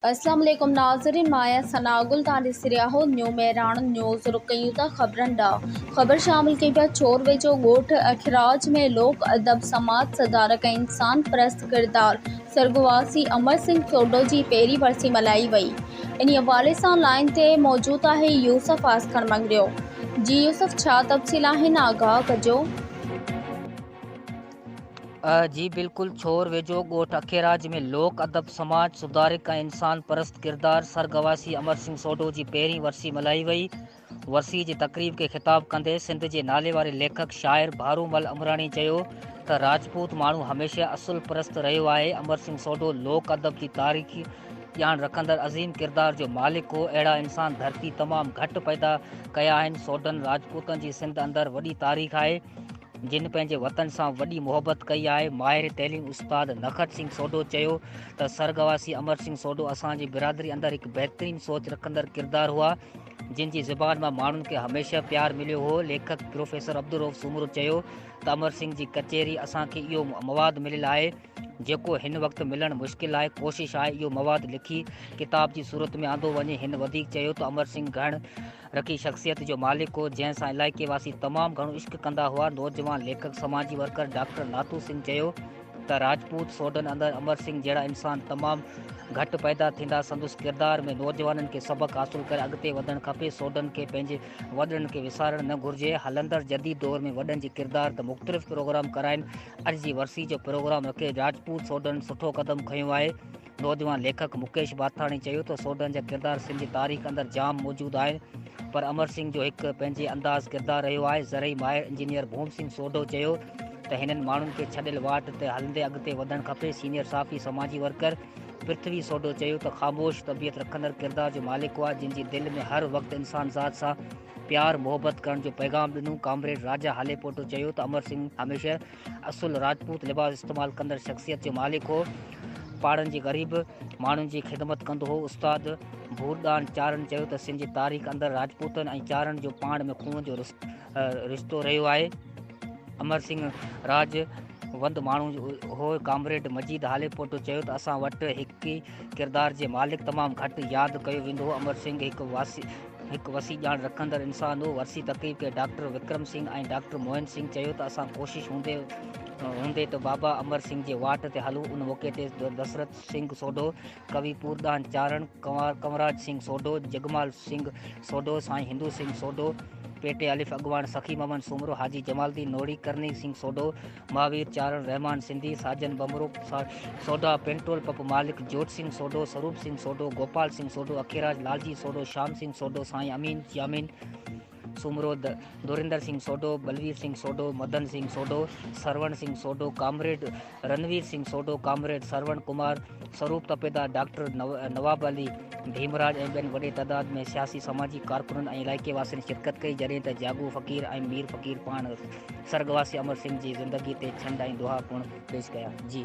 اسلام عليڪم ناظرين مان آهيان ثناء گل توهان ڏسي رهيا آهو نيو مهراڻ نيوز رخ ڪيون ٿا خبرن ڏانهن خبر شامل ڪئي پيا ڇور ويجهو ڳوٺ اکراج ۾ لوڪ ادب سماج سڌارڪ ۽ انسان پرست ڪردار سرڳواسي امر سنگهه سوڍو جي پهرين ورسي ملهائي وئي انهي حوالي سان لائين تي موجود آهي يوسف آسکڻ مڱريو جي يوسف ڇا تفصيل آهن آگاهه ڪجو. جي بلڪل ڇور ويجهو ڳوٺ اکيراج ۾ لوڪ ادب، سماج سڌارڪ ۽ انسان پرست ڪردار سرڳواسي امر سنگهه سوڍو جي پهرين ورسي ملهائي وئي. ورسي جي تقريب کي خطاب ڪندي سنڌ جي ناليواري ليکڪ شاعر ڀارو مل امراڻي چيو ته راجپوت ماڻهو هميشه اصل پرست رهيو آهي، امر سنگهه سوڍو لوڪ ادب جي تاريخي ڄاڻ رکندڙ عظيم ڪردار جو مالڪ هو، اهڙا انسان ڌرتي تمام گهٽ پيدا ڪيا آهن، سوڍن راجپوتن جي سنڌ اندر وڏي تاريخ آهي. جن پنهنجي وطن سان وڏي محبت ڪئي آهي. ماهر تعليم استاد نخت سنگهه سوڍو چيو ته سرڳواسي امر سنگهه سوڍو اسان جي برادري اندر هڪ بهترين سوچ رکندڙ ڪردار هئا، جن جي زبان مان ماڻهن کي هميشه پيار مليو هو. ليکڪ پروفيسر عبدالرئوف سومرو چيو ته امر سنگهه جي ڪچهري اسان کي اهو مواد مليل آهي، جيڪو هن وقت ملڻ مشڪل آهي، ڪوشش آهي اهو مواد لکي ڪتاب جي صورت ۾ آندو وڃي. هن وڌيڪ چيو ته امر سنگهه گهڻ رخي شخصيت جو مالڪ هو، جنهن سان علائقي واسي تمام گهڻو عشق ڪندا هئا. نوجوان ليکڪ سماجي ورڪر ڊاڪٽر ناٿو سنگهه چيو ته راجپوت سوڍن اندر امر سنگهه جهڙا انسان تمام گهٽ پيدا ٿيندا، سندس ڪردار ۾ نوجوانن کي سبق حاصل ڪري اڳتي وڌڻ کپي، سوڍن کي پنهنجي وڏڙن کي وسارڻ نه گهرجي، هلندڙ جديد دور ۾ وڏن جي ڪردار ته مختلف پروگرام ڪرائين، اڄ جي ورسي جو پروگرام رکي راجپوت سوڍن سٺو قدم کنيو آهي. نوجوان ليکڪ مڪيش باٿاڻي چيو ته سوڍن جا ڪردار سنڌ جي تاريخ اندر جام موجود آهن پر امر سنگهه جو هڪ پنهنجي انداز ڪردار رهيو آهي. زرعي ماهر انجنيئر ڀوم سنگهه سوڍو چيو ته هنن ماڻهن کي ڇڏيل واٽ تي هلندي اڳتي وڌڻ کپي. سينيئر صحافي سماجي ورڪر پرٿوي سوڍو چيو ته خاموش طبيعت رکندڙ ڪردار جو مالڪ هئا جن جي دل ۾ هر وقت انسانذات سان پيار محبت ڪرڻ جو پيغام ڏنو. ڪامريڊ راجا هاليپوٽو چيو ته امر سنگهه هميشه اصل راجپوت لباس استعمال ڪندڙ شخصيت جو مالڪ هو. پاڙن جي غريب ماڻهن جي خدمت ڪندو هو. استاد ڀورڏان چارڻ چيو ته سنڌ جي تاريخ اندر راجپوتن ۽ چارڻ جو پاڻ ۾ خون جو رشتو رهيو آهي. امر سنگهه راڄ وند ماڻهو هو. ڪامريڊ مجيد هاليپوٽو چيو ته اسان وٽ هڪ ئي ڪردار جي مالڪ تمام گهٽ ياد ڪيو ويندو هو. امر سنگهه هڪ هڪ وسيع ڄاڻ رکندڙ انسان هو. ورسي تقريب کي ڊاڪٽر وڪرم سنگهه ۽ ڊاڪٽر موهن سنگهه چيو ته اسان ڪوشش هوندي هوندي ته بابا امر سنگهه جي واٽ تي هلون. ان موقعي تي دسرت سنگهه سوڍو، ڪوي پوردان چارڻ، ڪنوراج سنگهه سوڍو، جڳمال سنگهه سوڍو، سائين هندو سنگهه سوڍو، پي ٽي الف اڳواڻ سخي محمد سومرو، حاجي جمال الدين نوڙي، ڪرني سنگهه سوڍو، مهاوير چارڻ، رحمان سنڌي، ساجن ڀنڀرو، سوڍا پينٽرول پمپ مالڪ جوت سنگهه سوڍو، سروپ سنگهه سوڍو، گوپال سنگهه سوڍو، اکيراج لالجي سوڍو، شام سنگهه سوڍو، سائين امين يامين سومرو، دوريندر سنگهه سوڍو، بلوير سنگهه سوڍو، مدن سنگهه سوڍو، سروڻ سنگهه سوڍو، ڪامريڊ رنوير سنگهه سوڍو، ڪامريڊ سروڻ ڪمار، سروپ تپيدار، ڊاڪٽر نواب علي ڀيمراج ۽ ٻين وڏي تعداد ۾ سياسي سماجي ڪارڪنن ۽ علائقي واسين شرڪت ڪئي، جڏهن ته جاڳو فقير ۽ مير فقير پاڻ سرڳواسي امر سنگهه جي زندگي تي ڇنڊ ۽ دوها پڻ پيش ڪيا. جي.